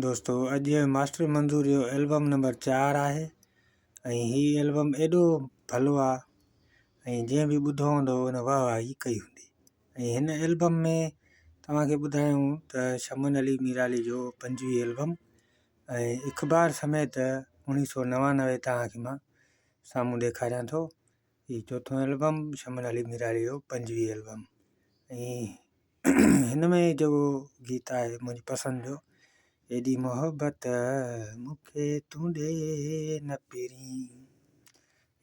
دوستو اڄ ماسٽر منظور جو البم نمبر 4 آهي ۽ هي البم ايڏو ڀلو آ ۽ جنهن به ٻڌو هوندو ان واهه واهه ئي ڪئي هوندي ۽ هن البم ۾ توهان کي ٻڌايون ته شمن علي ميرالي جو 25 البم ۽ اخبار سميت 1999 توهان کي مان سامهون ڏيکاريان ٿو. هي چوٿون البم شمن علي ميرالي جو 25 البم ۽ هن ۾ جيڪو گيت آهي منهنجي پسند جو ايڏي محبت مونکي تون ڏي نه پرين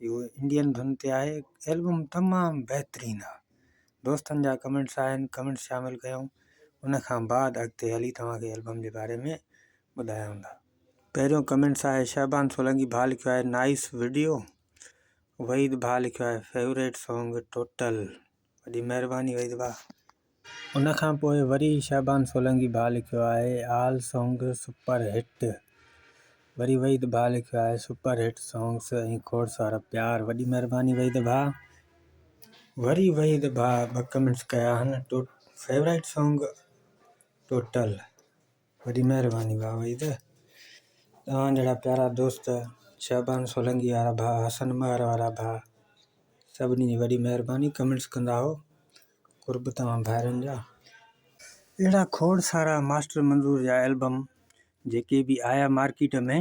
اهو انڊين ڌن تي آهي. البم تمام بهترين آهي. دوستن جا ڪمينٽس آهن، ڪمينٽس شامل ڪيون ان کان بعد اڳتي هلي توهان کي البم جي باري ۾ ٻڌايون ٿا. پهريون ڪمينٽس آهي شهبان سولنگي ڀاء لکيو آهي نائس وڊيو، وحيد ڀاء لکيو آهي فيوريٽ سانگ ٽوٽل، وڏي مهرباني وحيد ڀاء. ان کان پوء وري شهبان سولنگي ڀاء لکيو آهي آل سانگ سپر هٽ، وري وحيد ڀاء لکيو آهي سپر هٽ سانگس ۽ کوڙ سارا پيار، وڏي مهرباني وحيد ڀاء. وري وحيد ڀاء ٻه ڪمينٽس ڪيا آهن فيوريٽ سانگ ٽوٽل. وڏي مهرباني ڀاء وحيد. توهان جهڙا پيارا دوست شهبان سولنگي وارا ڀاء حسن مهر وارا ڀاء سڀني جي وڏي مهرباني ڪمينٽس ڪندا آهو قرب توهان ڀائرن جا. اهڙا کوڙ سارا ماسٽر منظور جا البم جيڪي به آيا مارڪيٽ ۾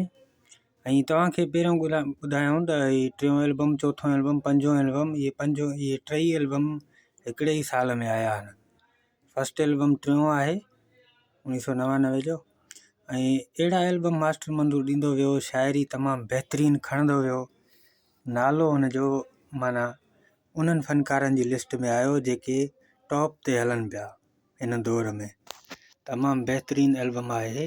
۽ توهان کي پهريون ٻڌايائون ته هي ٽيون البم چوٿون البم پنجون البم اهي پنجون اهي ٽئي البم هڪڙي ئي سال ۾ آيا آهن. فرسٽ البم ٽيون آهي 1999 جو ۽ اهڙا البم ماسٽر منظور ڏيندو ويو شاعري تمام بهترين کڻندو ويو نالو هن جو معنيٰ انهن فنڪارن جي لسٽ ۾ آيو جيڪي ٽاپ تي هلن پيا هن دور ۾ تمام بهترين البم آهي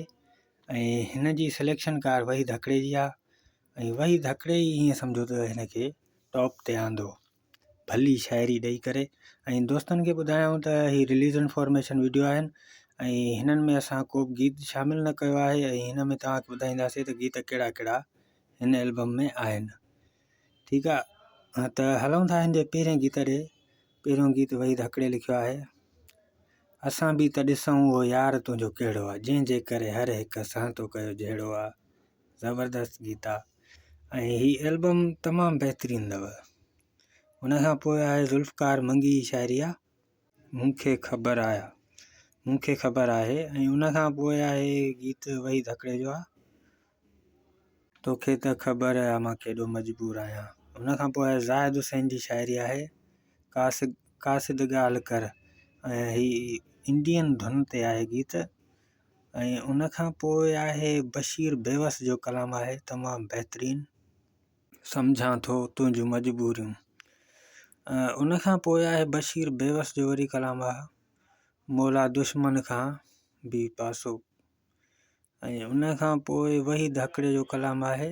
۽ هن جي سليڪشن ڪار وحيد هڪڙي جي آهي ۽ وحيد هڪڙي ئي ائين سمجهو ته هن کي ٽاپ تي آندو. ڀلي شاعري ڏئي ڪري ۽ دوستن کي ٻڌايائون ته هي رليز انفارميشن وڊيو آهن ۽ هنن ۾ اسان ڪو به گيت شامل نه ڪيو آهي ۽ هن ۾ توهان کي ٻڌائينداسين ته گيت ڪهڙا ڪهڙا هن البم ۾ آهن ٺيڪ آ ته هلون ٿا هن جي پهرين گيت ڏي. پهريون گيت وحيد هڪڙي لکيو آهي. اسان به ته ڏسون اهو يار تنهنجو ڪهڙو آ جنهن جي ڪري هر هڪ سان تو ڪيو جهيڙو آ. زبردست گيت آ ۽ هي البم تمام بهترين اٿو. ان کان پوء آهي ذوالفقار منگي جي شاعري آ مون کي خبر آ مون کي خبر آهي ۽ ان کان پوء آهي گيت وحيد هڪڙي جو آ توکي ته خبر آ مان ڪيڏو مجبور آهيان. ان کان پوء آهي زاهد حسين جي شاعري آهي قاصد قاصد ڳالهه ڪر ۽ هي انڊين ڌن تي آهي گيت. ۽ ان کان پوء آهي بشير بيوس جو ڪلام آهي تمام بهترين. سمجهان ٿو تنهنجون مجبوريون. ان کان پوء آهي بشير بيوس جو وري ڪلام آهي مولا دشمن کان به پاسو. ۽ ان کان پوء وحيد هڪڙي جو ڪلام آهي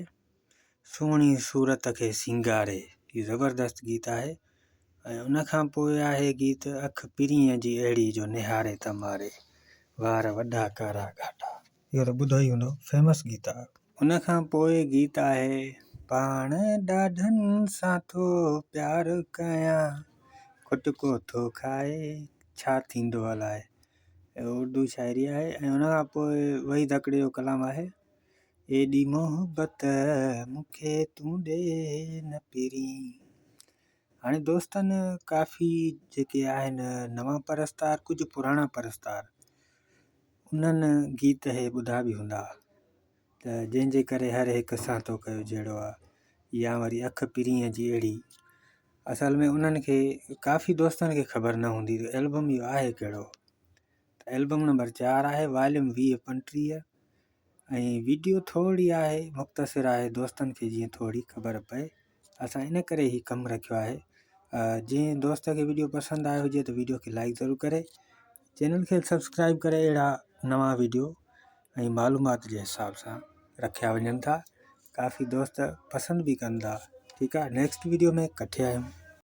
سهڻي صورت کي سينگاري. هي زبردست گيت آهي. ۽ ان کان پوء آهي گيت اک پرينء جي اهڙي جو نهاري ته ماري وار وڏا ڪارا گهاٽا. اهو ته ٻڌو ئي هوندو فيمس گيت آهي. ان کان پوء گيت آهي پاڻ ڏاڍن سان ٿو پيار ڪيان کٽڪو ٿو کائي ڇا ٿيندو الائي. اهو اردو شاعري آهي ۽ ان کان پوء وحيد هڪڙي جو ڪلام آهي ايڏي محبت مون کي تون ڏي نه پرين. هاڻي دوستن ڪافي جيڪي آهن نوان پرستار ڪجهه پراڻا پرستار انهن گيت هي ٻڌا به هوندا ته جنهن جي ڪري هر هڪ سان تو ڪيو جهيڙو آ يا وري اک پرينء جي اهڙي اصل ۾ انهن کي ڪافي دوستن کي خبر نه هوندي ته البم اهو آهي ڪهڙو ته البم نمبر 4 آهي واليوم 20 35 ۽ ويڊيو ٿورڙي آهي مختصر آهي دوستن کي جيئن ٿوري خبر پئي اسان ان ڪري هي ڪم رکيو آهي جنهن دوست کي ويڊيو پسند آيو هجي ته ويڊيو کي لائڪ ضرور ڪري چينل کي سبسڪرائب ڪري اهڙا نوان ويڊيو ۽ معلومات جي حساب سان رکيا وڃن ٿا ڪافي دوست پسند به ڪن ٿا ٺيڪ آهي نيڪسٽ ويڊيو ۾ ڪٺي آهيون.